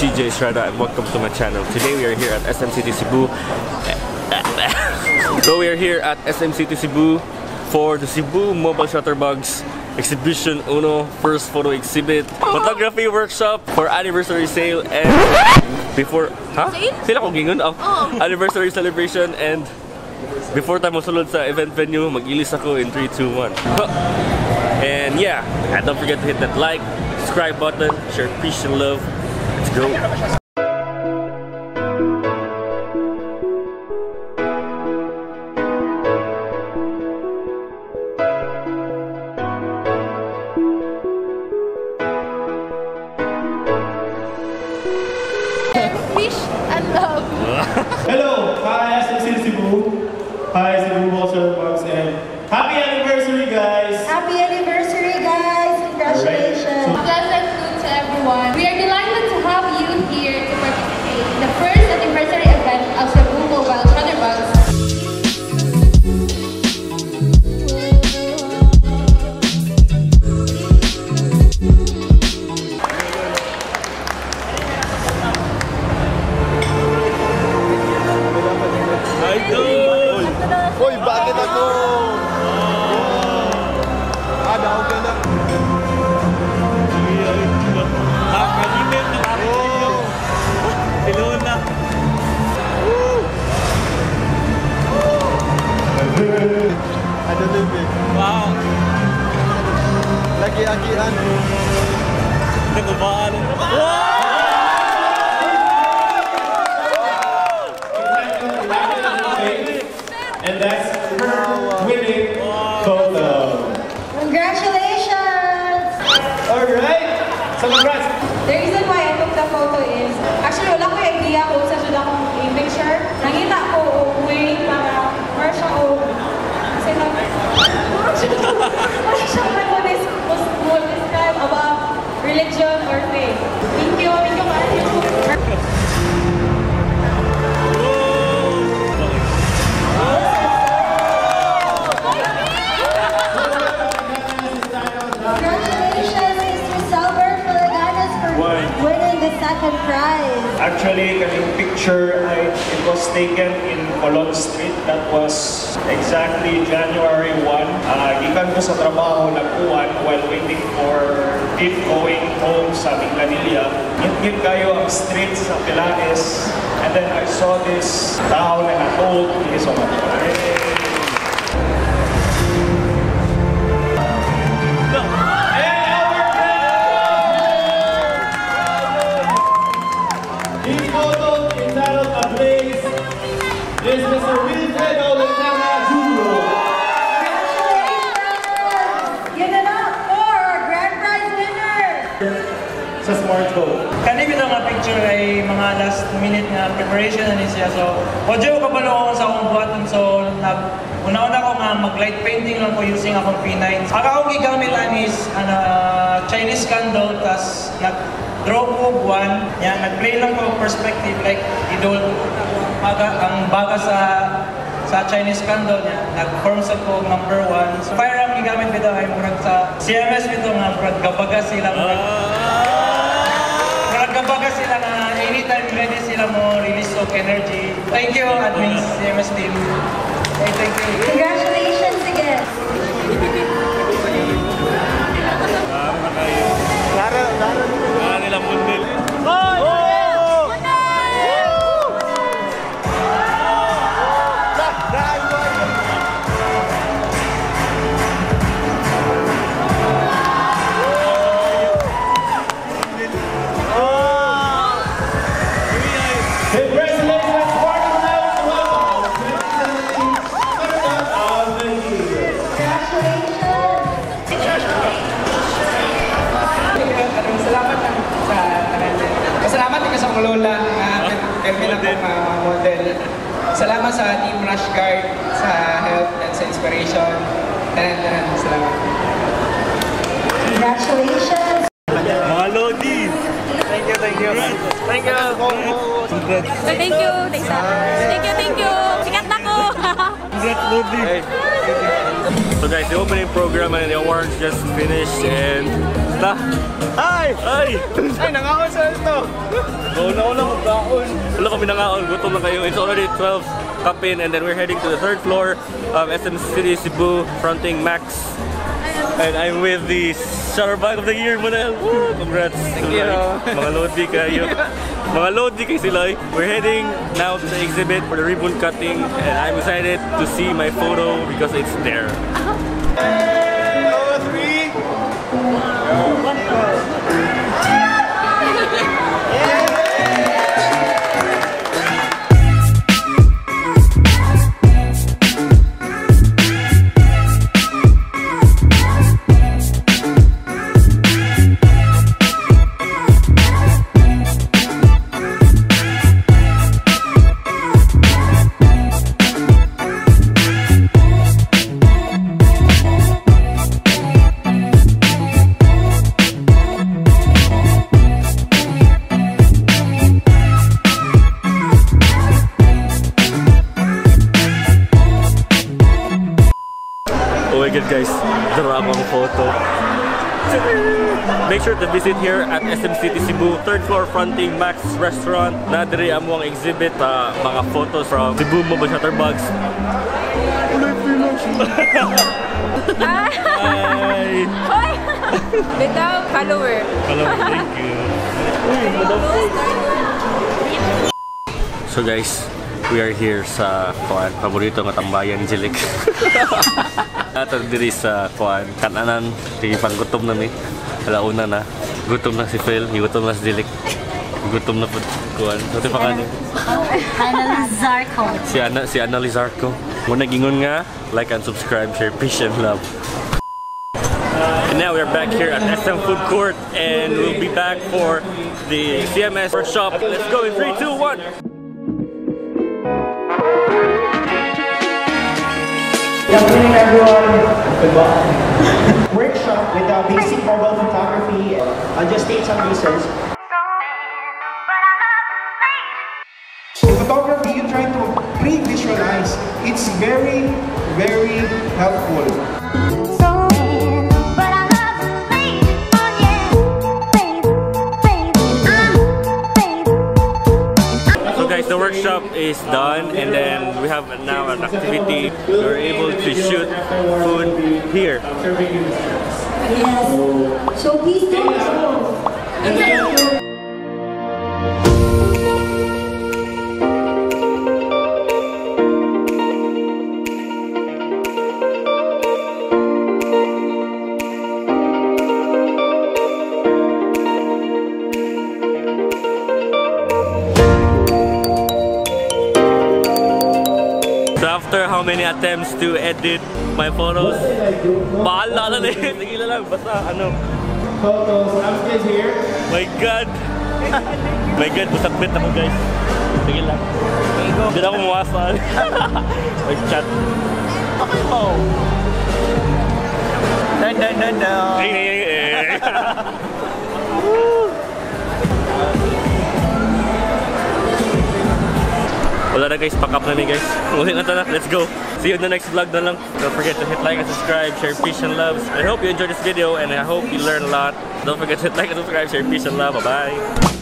CJ Estrada and welcome to my channel. Today we are here at SM City Cebu. So we are here at SM City Cebu for the Cebu Mobile Shutterbugs Exhibition Uno First Photo Exhibit Photography Workshop for anniversary sale and before sila ko gingon oh. Anniversary celebration and before tayo mosulod sa event venue, mag-ilis ako in 3, 2, 1. And yeah, and don't forget to hit that like, subscribe button, share peace and love. Let's go. Peace and love. Hello, hi SM City Cebu. Hi Cebu Mobile Shutterbugs and happy anniversary, guys! Happy anniversary, guys! Congratulations! Alright. Pleasant noon to everyone. We are delighted to have you here to participate in the first anniversary event of Cebu Mobile Shutterbugs. Hoy, bakit ako? Ah, daog ka na. Si Lola. Ano din, eh? Wow. Lagi-agian. Nagubaan. Wow! And that's her winning photo. Congratulations! Alright! So congrats! The reason why I took the photo is, actually wala ko idea kung sa jud akong i-picture. Nangita ko og way para para siya og kasi nag para siya mo describe about religion or faith. Thank you kaayo. Congratulations, Mr. Selbert Filaganas, for winning the second prize. Actually, kaning picture ay it was taken in Colon Street. That was exactly January 1. Gikan ko sa trabaho nagkuan while waiting for jeep going home sa Minglanilla. Ngit-ngit kayo ang street sa Pilanes. And then I saw this tao na natuog. Thank you so much. And our grand His photo entitled Ablaze is Mr. Wilfredo Lentana Jr. Congratulations! Give it up for our grand prize winner! Sa smartphone. Kani bitaw nga picture ay mga last minute nga preparation na ni siya. So, wadyo ko kabalo sa akong buhaton. So, nag una-una ko nga mag-light painting lang ko using akong P9. Ang akong gigamit ani is Chinese candle, tas nag-draw ko og one. Yan, nag-play lang ko perspective like idol baga, ang baga sa Chinese candle niya, nag-form sa ko number 1. So, fire ang gigamit bitaw ay murag sa CMS bitaw nga murag gabaga sila murag gabaga sila na anytime ready sila mo release of energy. Thank you admins CMS team. Hey, thank you. Congratulations again! Lara, Lara. Wala nila mundil. Congratulations, Spartan Welcome 2017 Startup of the Year. Congratulations! Salamat lang sa tanan. Pasalamat din ko sa akong lola nga permi na akong model. Salamat sa Team Rush Guard sa help and sa inspiration. Tanan tanan salamat. Congratulations! Mga Lodi! Thank you, thank you. Thank you. Congrats. Thank you. Thanks. Thank you, thank you. Sikat na ko. Congrats, Lodi. So guys, the opening program and the awards just finished and na. Hi! Hi! Ay, nangaon sa ito. Wala magkaon. Wala kami nangaon, gutom na kayo. It's already 12 kapin and then we're heading to the third floor of SM City Cebu, fronting Max. And I'm with the Shutterbug of the Year, Monel. Woo! Congrats. Thank you. Mga lodi kayo. Mga lodi kay sila. We're heading now to the exhibit for the ribbon cutting and I'm excited to see my photo because it's there. 2, 3. Oh my god guys, dara akong photo. Make sure to visit here at SM City Cebu, third floor fronting Max Restaurant. Na diri among exhibit mga photos from Cebu Mobile Shutterbugs. Hi! Hoy! Bitaw, follower. Hello, thank you. Uy, Madam. So guys, we are here sa kuan, paborito nga tambayan ni Jilik. Ato diri sa kuan, kananan, sige panggutom na mi. Alauna na. Gutom na si Phil, gutom na si Jilik. Gutom na pud kuan. Ito pa kanin. Annalise Zarco. Si Ana Lizarco. Muna gingon nga, like and subscribe, share peace and love. And now we're back here at SM Food Court and we'll be back for the CMS workshop. Let's go in 3, 2, 1. Good afternoon, everyone. Goodbye. Workshop with the basic mobile photography. I'll just state some reasons. In photography, you try to pre-visualize. It's very, very helpful. So guys, the workshop is done and then we have now an activity. We're able to shoot food here. Yes. So please do so. So after how many attempts to edit my photos, bahala na eh. Sige lang, basta ano. Photos, I'm still here. My God! My God, busakbit ako guys. Sige lang. Hindi na ako muwasan. Mag-chat. Okay mo. Dun, dun, dun, dun. Ay, ay, ay, ay. Wala na guys, pack up na ni guys. Uli na ta na, let's go. See you in the next vlog na lang. Don't forget to hit like and subscribe, share peace and love. I hope you enjoyed this video and I hope you learn a lot. Don't forget to hit like and subscribe, share peace and love. Bye-bye.